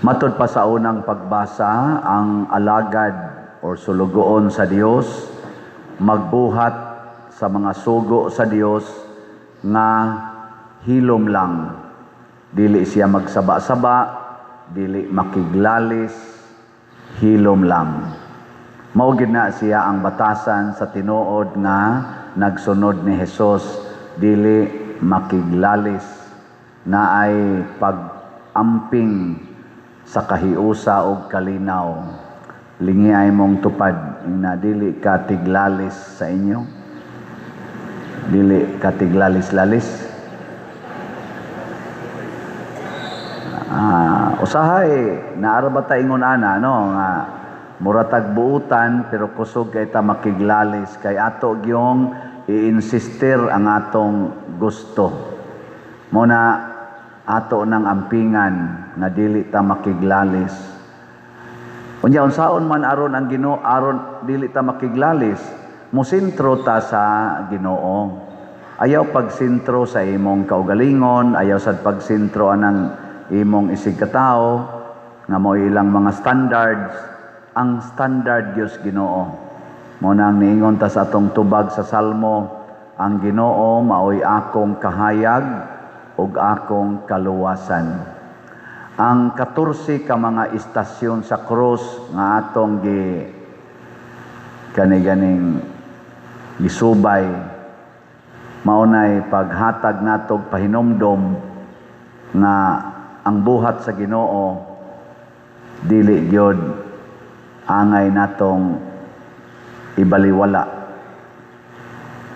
Matod pa sa unang pagbasa, ang alagad or sulugoon sa Dios magbuhat sa mga sugo sa Dios nga hilom lang. Dili siya magsaba-saba, dili makiglalis, hilom lang. Mao gid na siya ang batasan sa tinuod nga nagsunod ni Hesus, dili makiglalis, na ay pag-amping sa kahiusa og kalinaw. Lingi ay mong tupad na dili ka tiglalis sa inyo. Dili ka tiglalis-lalis. Usahay naara ba ta ingon ana, no, nga muratag buutan pero kusog kay ta makiglalis kay ato gyung i-insister ang atong gusto. Mo na ato nang ampingan nga dili ta makiglalis. Unya unsaon man aron ang Ginoo aron dili ta makiglalis, mosentro ta sa Ginoo. Ayaw pagsentro sa imong kaugalingon, ayaw sad pagsentro anang imong isig katawo nga mao ilang mga standards. Ang standard Dios Ginoo. Mo nang niingon ta sa atong tubag sa Salmo, ang Ginoo maoy akong kahayag ug akong kaluwasan. Ang 14 ka mga istasyon sa krus nga atong gi kani-ganing gisubay, maunay paghatag natog pahinomdom nga ang buhat sa Ginoo dili gyud angay natong ibaliwala.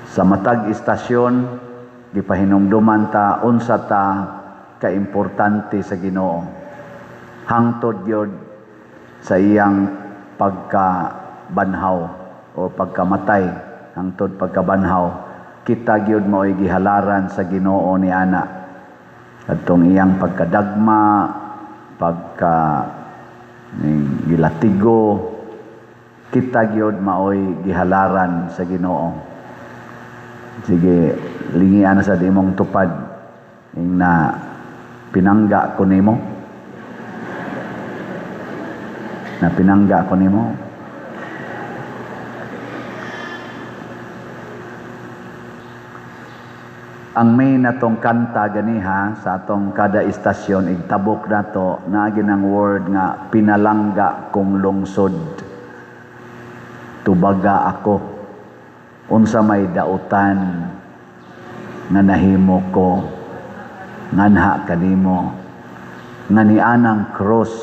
Sa matag istasyon gipahinumduman ta unsa ta kaimportante sa Ginoo hangtod gyud sa iyang pagkabanhaw o pagkamatay, hangtod pagkabanhaw kita gyud maoy gihalaran sa Ginoo ni ana adtong iyang pagkadagma, pagka ning gilatigo, kita gyud maoy gihalaran sa Ginoo. Sige, lingian na sa imong tupad ing na pinangga ko nimo. Na pinangga ko nimo. Ang main natong kanta ganiha sa atong kada istasyon igtabok nato naagi ng word nga pinalangga kong lungsod. Tubaga ako unsa may dautan nga nahimo ko nganha kanimo nga nianang cross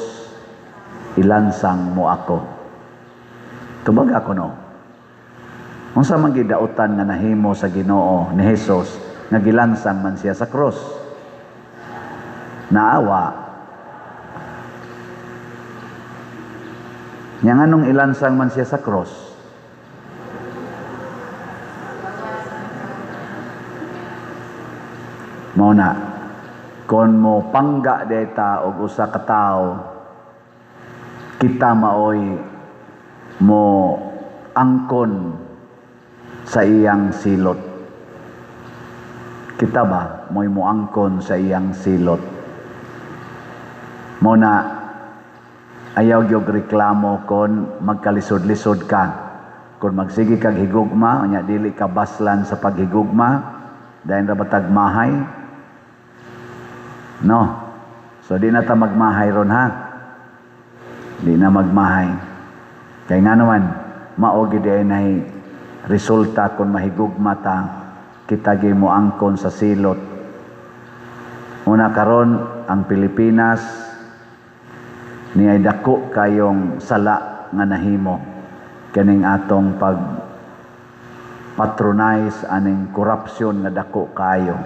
ilansang mo ako. Tubaga ko no. Unsa man gidautan nga nahimo sa Ginoo ni Hesus nga gilansang man siya sa cross? Naawa. Nya nganong ilansang man siya sa cross? Mao na, kon mo pangga deta og usa ka tawo, kita maoy mo angkon sa iyang silot. Kita ba mo'y moangkon sa iyang silot? Mao na, ayaw gyud reklamo kon magkalisod-lisod ka. Kon magsige kag higugma, unya dili ka baslan sa paghigugma, dayon ra batag mahay? No. So di na ta magmahay ron ha. Di na magmahay. Kay nga naman, mao gid ay nay resulta kon mahigugma ta, kita gyud moangkon sa silot. Una karon ang Pilipinas niay dako kayong sala nga nahimo kining atong pag patronize aning korupsyon nga dako kayo.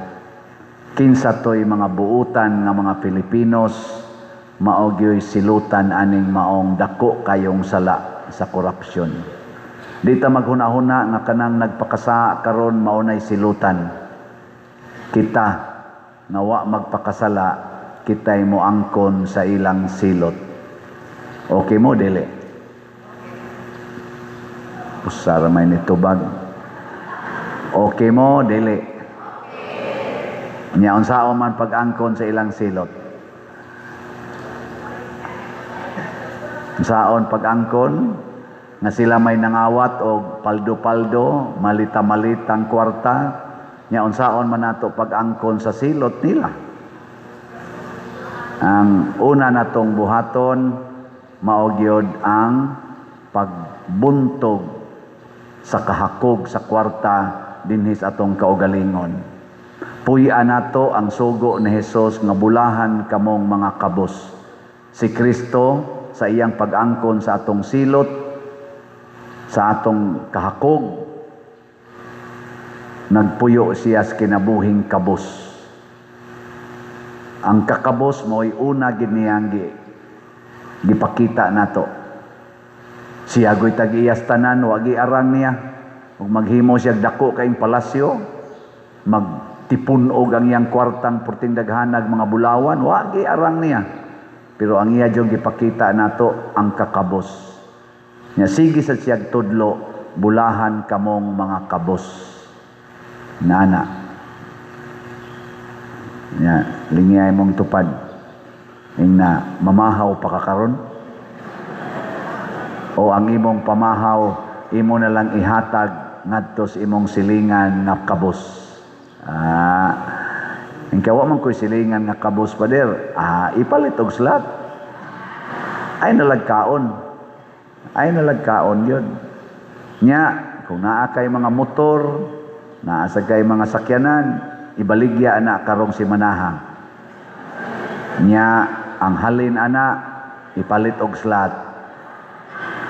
Kinsa toy mga buutan nga mga Pilipinos mao gyoy silutan aning maong dako kayong sala sa korupsyon. Di ta maghuna-huna nga kanang nagpakasa karon mao nay silutan. Kita nga wa magpakasala, kitay moangkon sa ilang silot. Okay mo dili? Usara may nitubag. Okay mo dili? Nya unsaon man pag-angkon sa ilang silot? Saon pag-angkon nga sila may nangawat og paldo-paldo, malita-malitang kwarta, nya unsaon man nato pag-angkon sa silot nila? Ang una natong buhaton mao gyud ang pagbuntog sa kahakog sa kwarta dinhi sa atong kaugalingon. Puy-an nato ang sugo ni Hesus nga bulahan kamong mga kabos. Si Kristo sa iyang pag-angkon sa atong silot, sa atong kahakog, nagpuyo siya sa kinabuhing kabos. Ang kakabos mo'y una gid niyang gipakita nato. Siya go'y tag-iyas tanan, wa giarang niya. Ug maghimo siya dako kaayong palasyo, magtipun-og ang iyang kwartang purting daghanag mga bulawan, wa giarang niya. Pero ang iya jud gipakita nato ang kakabos. Nya sige sa siyag tudlo, bulahan kamong mga kabos. Nana. Nya lingiyay mong tupad. Ingna mamahaw pa ka karon? O ang imong pamahaw imo na lang ihatag ngadto sa imong silingan nga kabos. Ingka wa man ko'y silingan nga kabos, pader. Ipalit og slot. Ay nalagkaon. Ay nalagkaon yun. Nya, kung naa kay mga motor, naa sa kay mga sakyanan, ibaligya ana karong simanaha. Nya, ang halin ana, ipalit og slot.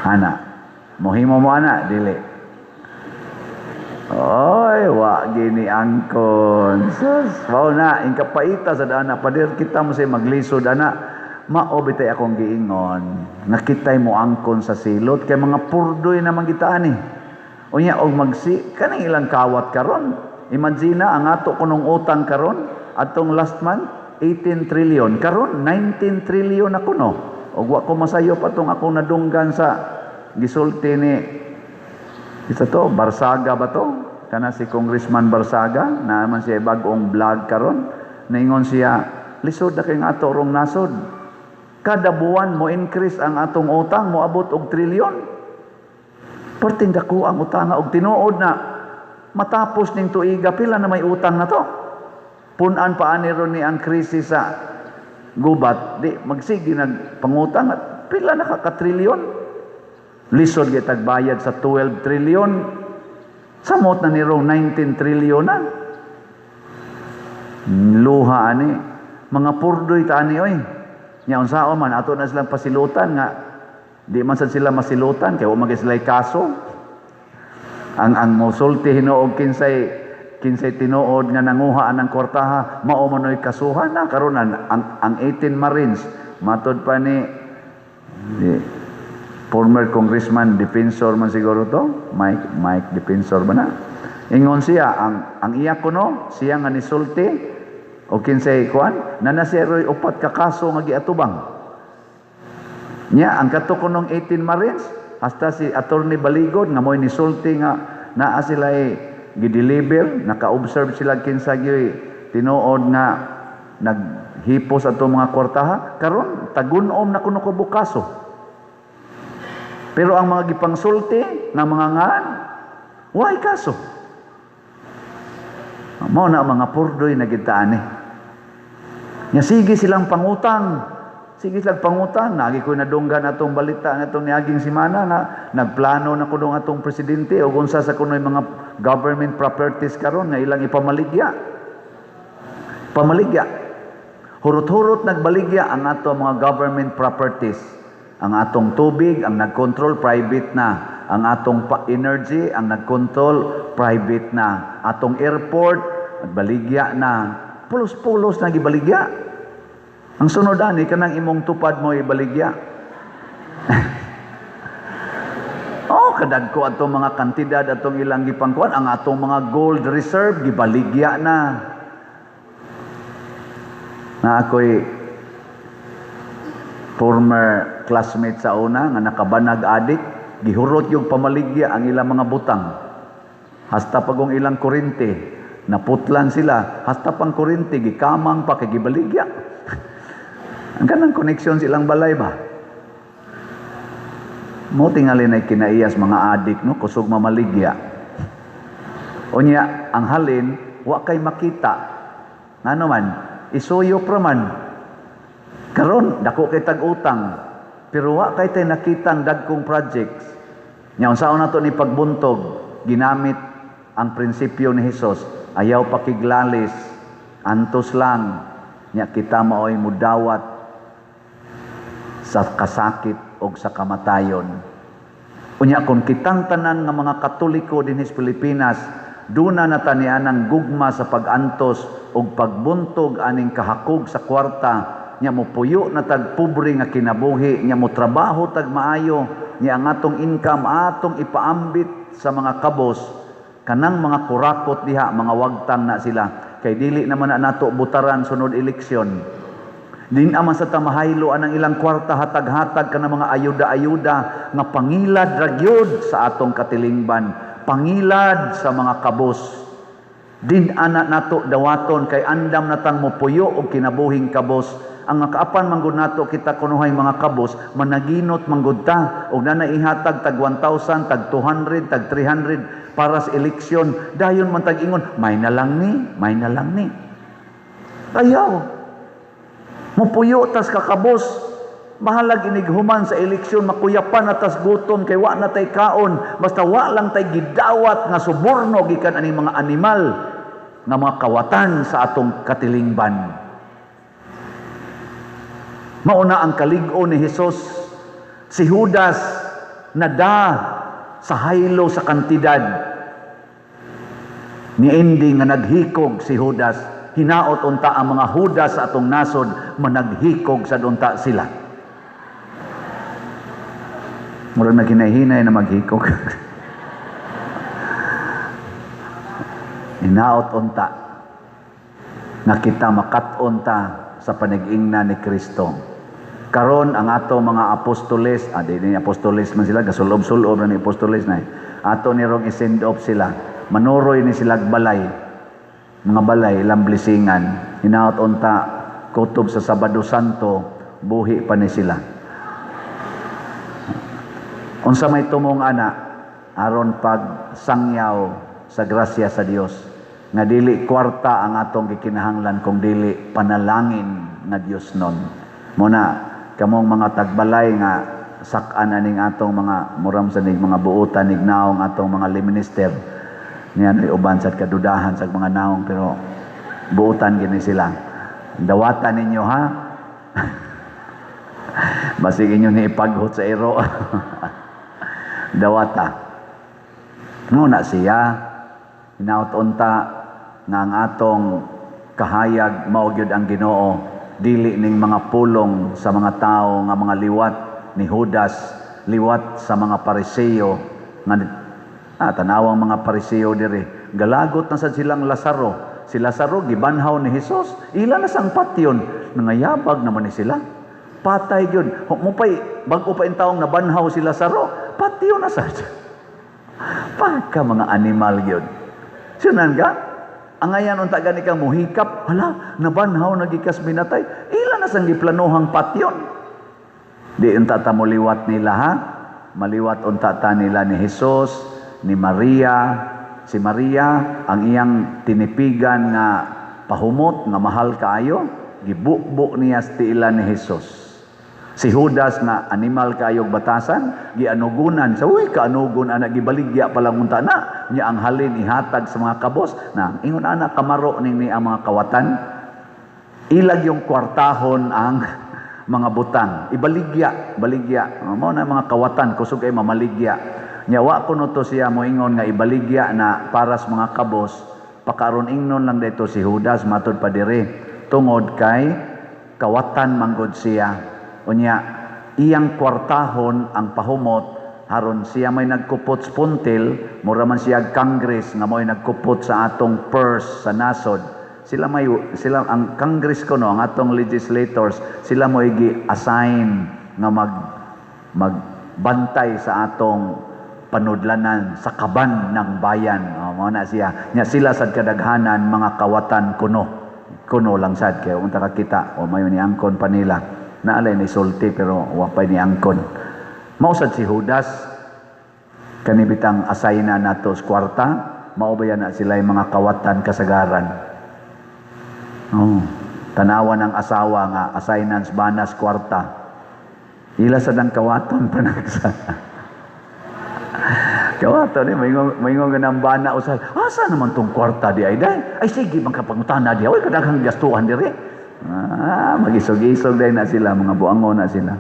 Ana, mohimo mo ana, dili? Oy, wa gini angkon. Sus, mao na ingkapaita sa dana, pader, kita mo say maglisod ana. Mao bitay akong giingon nga kitay mo angkon sa silot kay mga purdoy naman kita ani. Unya og magsi kaning ilang kawat karon. Imagine ang ato kunong utang karon atong last month 18 trillion, karon 19 trillion na kuno. Og wa ko masayop atong akong nadunggan sa gisulti ni isa to, Barsaga ba to? Kana si Congressman Barsaga, naman siya bag-ong vlog karon. Naingon siya, lisod na kayong ato rong nasod. Kada buwan mo increase ang atong utang, moabot og trilyon. Perting dako ang utanga og tinuod na matapos ning tuiga pila na may utang na to. Punan pa ani ron ni ang krisis sa gubat, di magsige nagpangutang at pila na ka trilyon. Lisod gyud tagbayad sa 12 trillion. Samot na ni rong 19 trillion na. Luha ani, mga purdoy ta ani oy. Nya unsaon man ato na silang pasilutan nga di man sad sila masilutan kay wa man sila kaso. Ang mosulti hinuog kinsay tinuod nga nanguha ang kwartaha, mao man oy kasuhan na karon ang 18 Marines matod pa ni former congressman Defensor man siguro to, Mike Mike Defensor ba na? Ingon siya ang iya kuno siya nga nisulti o kinsay kuan na nasiroy upat ka kaso nga giatubang. Nya ang kato kunong 18 Marines hasta si Attorney Baligod nga mo'y nisulti nga naa sila gideliver, naka-observe sila kinsa gyoy tinuod nga naghipos ato mga kwartaha, karon tagunom na kuno ko kaso. Pero ang mga gipangsulti nga mga ngan, way kaso. Mao na mga purdoy na gitaan eh. Nya sige silang pangutang. Sige silang pangutang. Nagi ko nadunggan atong balita nga atong niaging semana nga nagplano na kuno atong presidente og unsa sa kunoy mga government properties karon nga ilang ipamaligya. Pamaligya. Hurot-hurot nagbaligya ang ato mga government properties. Ang atong tubig, ang nagkontrol, private na. Ang atong energy, ang nagkontrol, private na. Atong airport, nagbaligya na. Pulos-pulos na gibaligya. Ang sunod ani kanang imong tupad mo ibaligya. Oh, kadagko atong mga kantidad atong ilang gipangkuan, ang atong mga gold reserve gibaligya na. Na ako'y former classmate sa una nga nakabanag adik, gihurot yung pamaligya ang ilang mga butang. Hasta pagong ilang kurente, naputlan sila, hasta pang kurente, gikamang pa kay gibaligya. Ang kanang connection silang balay ba? Mo tingali na kinaiyas mga adik, no, kusog mamaligya. Unya ang halin wa kay makita. Ngano man, isuyo pra man. Karon dako kay tag-utang, pero wa kay tay nakitang dagkong projects. Nya unsaon nato ni pagbuntog, ginamit ang prinsipyo ni Hesus, ayaw pakiglalis, antos lang, nya kita maoy mudawat sa kasakit og sa kamatayon. Unya kung kitang tanan nga mga Katoliko dinhi sa Pilipinas, duna na tanian ang gugma sa pag-antos og pagbuntog aning kahakog sa kwarta, nya mopuyo na tag pobre nga kinabuhi, nya mo trabaho tag maayo, nya ang atong income atong ipaambit sa mga kabos, kanang mga kurakot diha, mga wagtang na sila, kay dili naman na nato butaran sunod eleksyon. Din aman sa tamahaylo anang ilang kwarta, hatag-hatag ka mga ayuda-ayuda nga pangilad ra gyud sa atong katilingban, pangilad sa mga kabos. Din ana nato dawaton kay andam natang mopuyo og kinabuhing kabos. Ang kaapan manggod nato kita kunuhay mga kabos, managinot manggod ta og nanaihatag tag 1,000, tag 200, tag 300 para sa eleksyon, dayon man tag ingon, may na lang ni, may na lang ni. Ayaw. Mupuyo tas kakabos. Bahalag inighuman sa eleksyon, makuyapan na tas gutom kay wa na tay kaon, basta wa lang tay gidawat nga suborno gikan aning mga animal nga mga kawatan sa atong katilingban. Mauna ang kalig-on ni Hesus. Si Judas nada sa haylo sa kantidad. Niindi nga naghikog si Judas, hinaot unta ang mga Judas sa atong nasod managhikog sa unta sila. Murag naghinay-hinay na maghikog. Hinaot unta nga kita makat-on ta sa panag-ingna ni Kristo. Karon ang ato mga apostoles, di ni apostoles man sila, gasulob-sulob na ni apostoles na. Ato ni rong i-send off sila. Manuroy ni sila balay. Mga balay, ilang blesingan. Hinaot unta kutob sa Sabado Santo, buhi pa ni sila. Unsa may tumong ana aron pag sangyaw sa grasya sa Dios, nga dili kwarta ang atong gikinahanglan kung dili panalangin nga Dios nun. Muna kamong mga tagbalay nga sak-an aning atong mga muram sa ning mga buotan nig naong atong mga minister niyan uban sa kadudahan sa mga naong, pero buotan gini sila. Dawatan ninyo ha. Basig inyo ni ipaghot sa iro. Dawata. Nguna siya hinaut-unta nga ang atong kahayag mao gyud ang Ginoo, dili ning mga pulong sa mga tao nga mga liwat ni Judas, liwat sa mga Pariseo nga tanawang mga Pariseo diri, galagot na sad silang Lazaro. Si Lazaro gibanhaw ni Hesus, ila na sang patyon, nangayabag naman ni sila. Patay gyud. Mupay bag-o pa in taong nabanhaw si Lazaro, patyon na sad. Pagka mga animal gyud. Sinan ka? Angayan unta gani kang muhikap, hala, nabanhaw nagikas minatay. Ila na sang giplanohang patyon. Di unta ta moliwat nila ha. Maliwat unta ta nila ni Hesus, ni Maria. Si Maria ang iyang tinipigan nga pahumot nga mahal kaayo, gibukbuk niya sa tiila ni Hesus. Si Judas nga animal kaayog batasan, gianugunan sa uy kaanugon ana, gibaligya pa lang unta na niya ang halin ihatag sa mga kabos na ingon ana kamaro ning ni ang mga kawatan. Ilag yung kwartahon ang mga butang, ibaligya, baligya. Mao na mga kawatan kusog ay mamaligya. Nya wa kuno to siya moingon nga ibaligya na para sa mga kabos, pakaron ingnon lang dito si Judas matud pa diri tungod kay kawatan manggod siya. Unya iyang kwartahon ang pahumot haron siya may nagkupot sa puntil, mura man siya Congress nga mo'y nagkupot sa atong purse sa nasod. Sila may sila ang Congress kuno, ang atong legislators, sila mo'y gi-assign nga magbantay sa atong panudlanan sa kaban ng bayan. O, mao na siya. Nya sila sad kadaghanan mga kawatan kuno. Kuno lang sad kay unta ka kita o mayo ni angkon pa nila. Naalay ni sulti pero wa pa ni angkon. Mao sad si Judas, kani bitang asay na nato sa kwarta, mao ba na sila yung mga kawatan kasagaran. Oh, tanawan ang asawa nga assignan sa banas kwarta. Ila sa dang kawaton panagsa. Kawaton ni maingon nga ng bana usay. Asa naman tong kwarta di ay day? Ay sige, magkapangutana di. Oy, kadaghang gastuhan diri. Ah, magisog-isog day na sila, mga buangon na sila.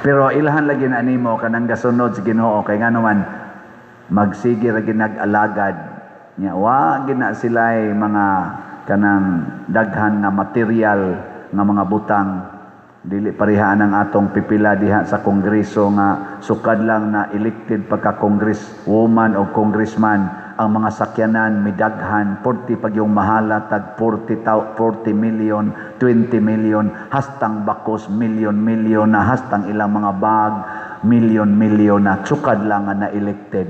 Pero ilhan lagi na nimo kanang gasunod sa Ginoo kay ngano man magsige ra ginag-alagad nya, wa gina sila mga kanang daghan nga material nga mga butang. Dili parehaan ang atong pipila diha sa kongreso nga sukad lang na elected pagka congresswoman o congressman, ang mga sakyanan midaghan, 40 pag yung mahala tag 40 million, 20 million, hastang bakos million million na, hastang ilang mga bag million million na, sukad lang nga na elected.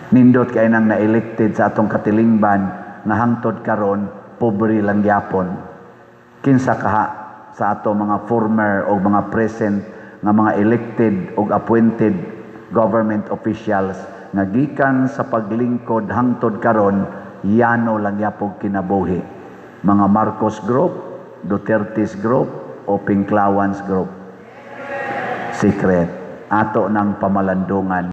Nindot kay nang na-elected sa atong katilingban nga hangtod karon pobre lang gyapon. Kinsa kaha sa ato mga former o mga present nga mga elected o appointed government officials nga gikan sa paglingkod hangtod karon yano lang yapog kinabuhi? Mga Marcos Group, Duterte's Group o Pinklawans Group? Secret ato ng pamalandungan.